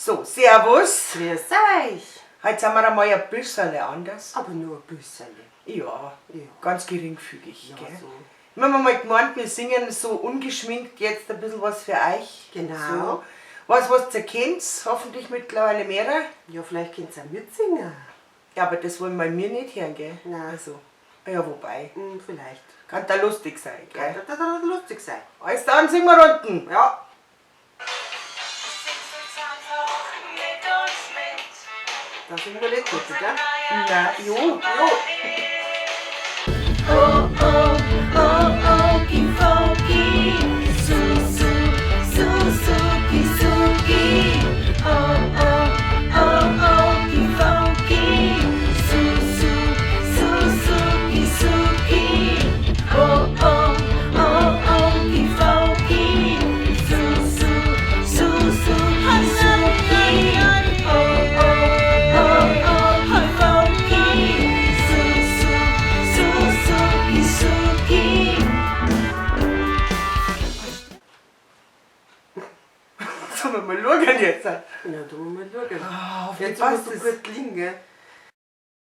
So, Servus. Grüß euch. Heute sind wir einmal ein bisschen anders. Aber nur ein bisschen. Ja, Ja. ganz geringfügig. Ja, gell? so. Wir haben mal gemeint, wir singen so ungeschminkt jetzt ein bisschen was für euch. Genau. So. Was ihr kennt, hoffentlich mittlerweile mehrere. Ja, vielleicht könnt ihr auch mitsingen. Ja, aber das wollen wir mir nicht hören, gell? Nein. Also, ja, wobei. Vielleicht. Kann da lustig sein, gell? Kann das lustig sein. Alles dann singen wir unten. Ja. Da singen wir nicht gut, gell? Na, jo. Jo. Oh oh oh okie su su su suki suki. Oh oh oh okie su su su suki suki. Oh oh oh okie su su su suki suki. Oh oh oh okie su su su suki suki. Sollen wir mal schauen jetzt? Ja, da wollen wir mal schauen. Ah, hoffentlich Jetzt muss passt so es. gut liegen, gell?